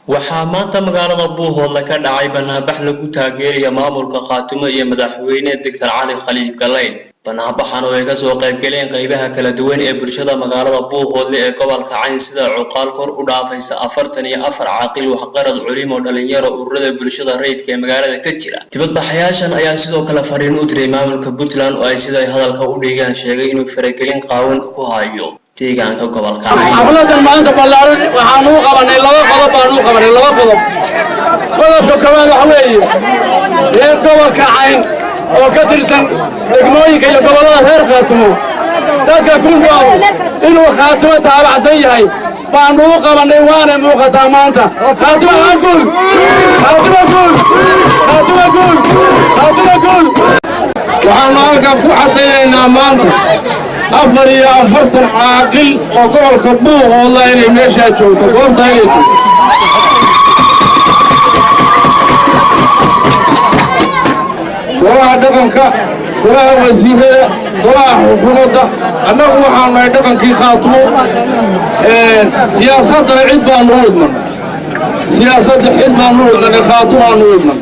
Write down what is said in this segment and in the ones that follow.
Waxaa maanta magaalada Buuhoodle ka dhacay banaanbax lagu taageeraya maamulka Khaatumo iyo madaxweyne Doctor Cali Khaliif Galayn. Banaanbaxan oo ay kasoo qaybgaleen qaybaha kala duwan ee bulshada magaalada Buuhoodle ee gobolka Cayn, sida cuqaal kor u dhaafaysa 44 caaqil, waxqarad, culimo, dhalinyaro, ururada bulshada rayidka ee magaalada ka jira. Dibadbaxayaashan ayaa sidoo kale fariin u diray maamulka Puntland oo ay siday hadalka u dhigaan sheegay inuu faragelin qaawan ku hayo deegaanka gobolka Cayn. Xafladan maanta ballaaran waxaanu u qabanay laba qodob baanu u qabanay, laba qodob. Qodobka koowaad waxa weeye reer gobolka Cayn oo ka tirsan degmooyinka iyo gobollada reer Khaatumo, dadka ku nool inuu Khaatumo taabacsan yahay baanu u qabannay, waana muuqataa maanta. Khaatumo ha guul! Khaatumo guul! Khaatumo guul! Khaatumo guul! Waxaannu halkan ku caddaynaynaa maanta 44 caaqil oo gobolka Buuhoodla inay meeshaa joogto, goobtaa inay joogto. Golaha dhaqanka, golaha wasiirada, golaha xukuumadda, annagu waxaanu nahay dhaqankii Khaatumo. Siyaasaddana cid baanu u idmanay, siyaasadda cid baanu u idmanay, Khaatumaanu u idmanay.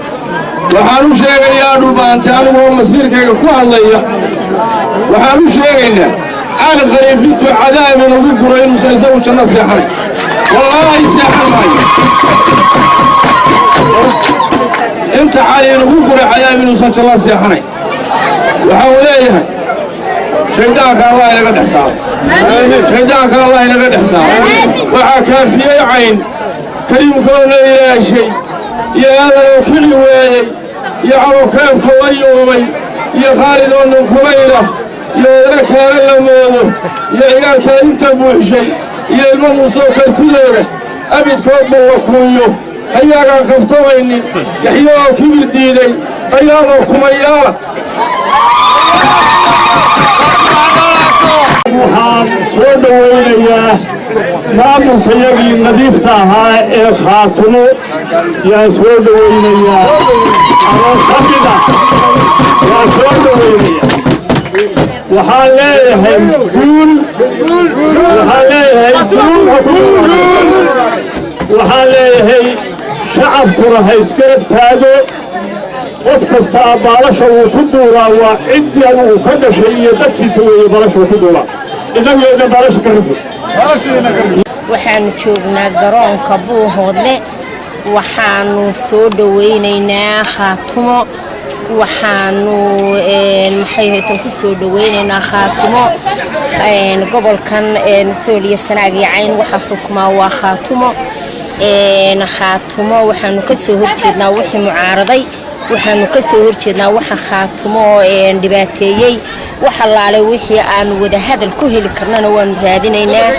Waxaan u sheegayaa Dhulbaante, anigoo masiirkayga ku hadlaya, waxaan u sheegaynaa Cali Khaliif intuu cadaab inagu guray inuusan isagu janno seexanay. Wallaahi seexan maayo inta Cali inagu guray cadaab inuusan janno seexanay. Waxaan leeyahay shaydaanka Allah inaga dhex saaro, shaydaanka Allah inaga dhex saaro. Waxaa kaafiyey Cayn kariimkoo la ilaashay iyo aadan oo kili weeyey iyo carokeebka la yoomay iyo Khaalid oo ninkulayla iyo odna kaala la moodo iyo cigaalkaa inta buuxshay iyo ilmo Muusoo kartidooda abidkoodba la kuuyo, hayaagaan kabtamaynin, Yaxyo oo kibir diiday, hayaadoo kumayaala. Waxaan soo dhowaynayaa maamulkayagii nadiifta ahaa ee Khaatumo yaan soo dhowaynayaa, anoo ka mida waan soo dhowaynaya. Waxaan leeyahay guul, waxaan leeyahay guul, waxaan leeyahay shacabkuna ha isgarab taago. Qof kastaa baalasha wuu ku duulaa, waa ciddii uu ka dhashay iyo dadkiisa weeye baalasha uu ku duulaa. Innagu yaydan baalasha ka rifo. Waxaanu joognaa garoonka Buuhoodle, waxaanu soo dhowaynaynaa Khaatumo. Waxaanu maxay haytan ku soo dhowaynaynaa Khaatumo. Gobolkan Sool iyo Sanaag iyo Cayn waxaa xukumaa waa Khaatumo. Khaatumo waxaanu ka soo horjeednaa wixii mucaaraday, waxaanu ka soo horjeednaa waxa Khaatumo dhibaateeyey. Wax allaale wixii aanu wada hadal ku heli karnana waanu raadinaynaa.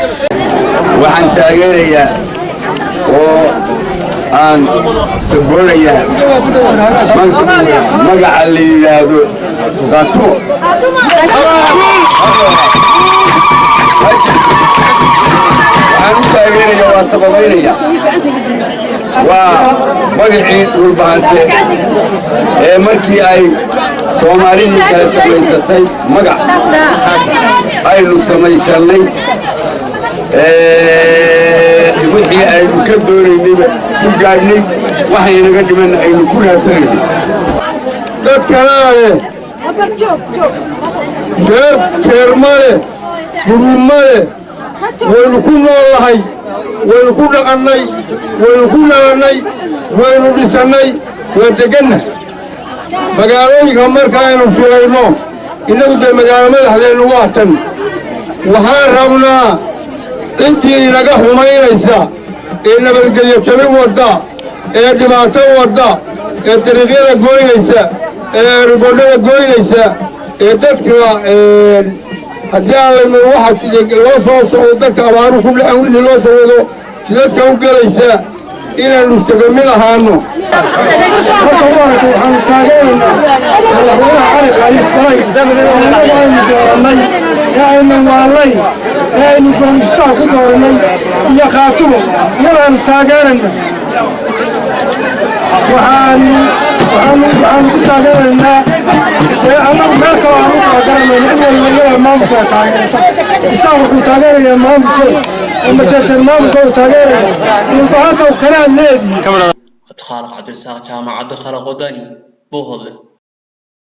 Waxaan taageerayaa oo aan saboonayaa magaca la yidhaahdo Khaatumo. Waxaan u taageerayaa, waa sababaynaya, waa magacii Dhulbahante ee markii ay Soomaalidii kale samaysatay magac aynu samaysannay, wixii aynu ka doonaynayba ku gaadhnay, waxaynaga dhimanna aynu ku raadsanaynay. Dad kalaa leh, reer jeerma leh, guruma leh, waynu ku noollahay, waynu ku dhaqannay, waynu ku dhalannay, waynu dhisannay, waan deganna magaalooyinka. Marka aynu filayno innagu dee magaalo madaxdeennu waa tan. Waxaan rabnaa intii inaga xumaynaysa ee nabadgelyo jabi wadda, ee dhibaato wadda, ee dariiqyada goynaysa, ee ribodhada goynaysa, ee dadka haddii aan layno waxa loo soo socdo, dadka abaaru ku dhacen, wixii loo soo wado jidadka u gelaysa, inaannu iskaga mid ahaanno. Marka ugu horeysa waxaanu taageeraynaa madaxweynaha Cali Khaliif Galay oo innagu aynu doorannay, ee aynu waallay, ee aynu goonistaha ku doorannay, iyo Khaatumo iyadaanu taageerayna. Waxaanu ku taageeraynaa dee annagu meel kaloo aanu kala garanayno, cid waliba iyadaa maamulkeeda taageerata. Isaaq wuxuu taageerayaa maamulkeeda. Oo Majeerteen maamulkooda taageeraya. Dhulbahantow kanaad leedihi. Cabdikhaaliq Cabdirasaaq Jaamac, Cabdikhaaliq Wadani, Buuhoodle.